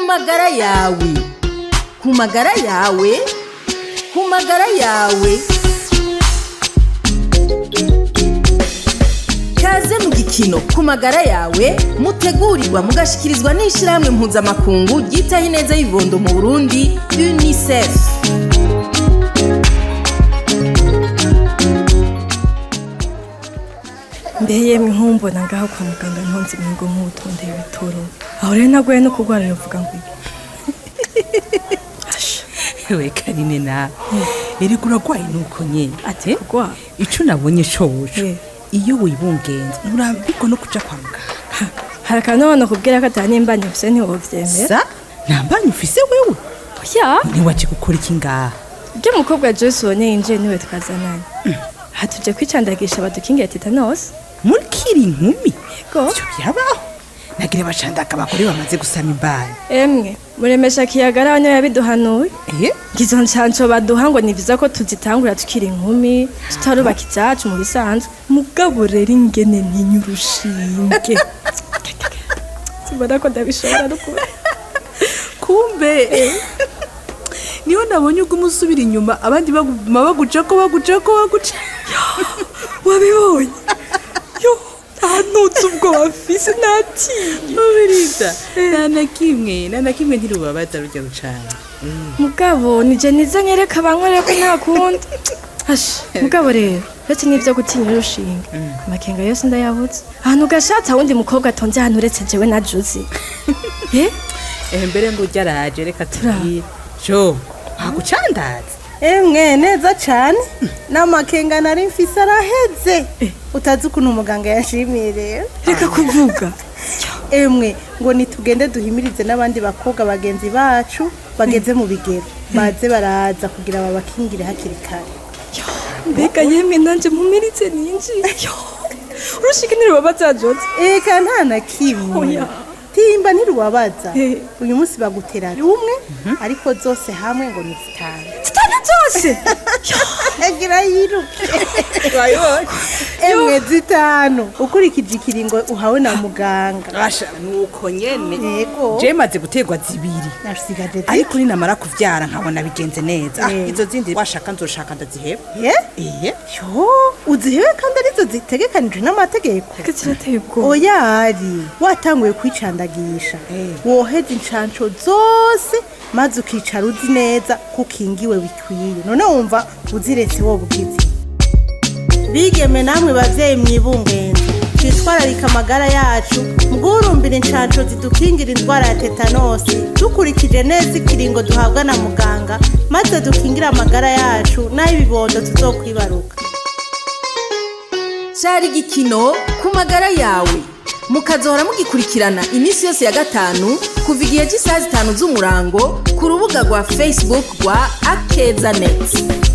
Magara yawe, ku magara yawe, ku magara yawe. Kaze mu gikino Ku Magara Yawe, mutegurirwa mugashikirizwa n'Ishirahamwe Mpuzamakungu ryitaho ineza y'ibibondo mu Burundi, UNICEF. Mbe yemwe, nkumbona ngaho kwa muganga ntonze imingo nk'utondeye ibitoro, aho rero nagoye no kurwara yovuga ngo iki? Asha. We Karine, nawe erega uragwaye nuko nyene. Ati kurwara? Ico nabonye coco, iyo wibungenze nturambirwa no kuja kwa muganga. Hari akantu abana kubwira ko atanimbanye mfise, ntiwovyemera. Sa ntambanyi ufise wewe? Oya. Ntiwaje gukora iki ngaha? Ibyo mukobwa Joyce ubonye yinjiye niwe twazananye aha, tuje kwicandagisha badukingira tetanosi. Muri kiri inkumi? Yego. Ivyo birabaho? Nagira bacandaka abagore bamaze gusama imbanyi. Emwe, muremesha kiyagara niwe yabiduhanuye. Ngizo nshanco baduha ngo ni vyiza ko tuzitangura tukiri inkumi, tutarubaka izacu mu bisanzwe. Mugabo rero ingene ntinya urushinge, simbona ko ndabishobora n'ukuri. Kumbe niho nabonye uguma usubira inyuma, abandi baguma bagucako, bagucako, baguca. Wabibonye yo, ntanutse ubwo bafise, natinye. Ubiriza, nta na kimwe, nta na kimwe, ntirubabaza rujya rucana. Mugabo nije nize nyereka abankorera ko nta kundi. Asha, mugabo rero uretse n'ivyo gutinya urushinge, amakenga yose ndayabuze. Ahantu gashatse wundi mukobwa atonze hano uretse jewe na Juzi? Mbere ngo ujya araje, reka tubwire jo hagucandaza. Emwe, neza cane, n'amakenga nari mfise araheze. Utazi ukuntu umuganga yashimiye rero. Reka kuvuga. Emwe, ngo nitugende duhimirize n'abandi bakobwa bagenzi bacu bageze mu bigero, baze baraza kugira babakingire hakiri kare. Mbega yemwe, nanje mpumiritse ninjiye. Yo, urushinge ntirubabaza, Jose? Eka, nta na kimwe. Oya. Timba, ntirubabaza. Uyu munsi bagutera rumwe, ariko zose hamwe ngo ni 5. 5 zose? Agira yiruke. Emwe, 5 ukurikije ikiringo uhawe na muganga. Asha, nuko nyene. Yego. Je maze guterwa 2. Nasigaje. Ariko ninamara kuvyara nkabona bigenze neza, izo zindi washaka nzoshaka ndaziheba. Ye? Iye. Yo, uzihebe kandi arizo zitegekanijwe n'amategeko? Reka, kirateye ubwoba. Oya, ari watanguye kwicandagisha, woheza incanco zose maze ukicara uzi neza ko ukingiwe bikwiye. None wumva uziretse wowe ugize? Bigeme namwe bavyeyi mwibungenze, twitwararika amagara yacu mu guhurumbira incanco zidukingira indwara ya tetanosi, dukurikije neza ikiringo duhabwa na muganga, maze dukingire amagara yacu n'ay'ibibondo tuzokwibaruka. Cari igikino Ku Magara Yawe, mukazohora mugikurikirana iminsi yose ya gatanu kuva igihe cy'isaha 5 z'umurango ku rubuga rwa Facebook rwa Akeza Net.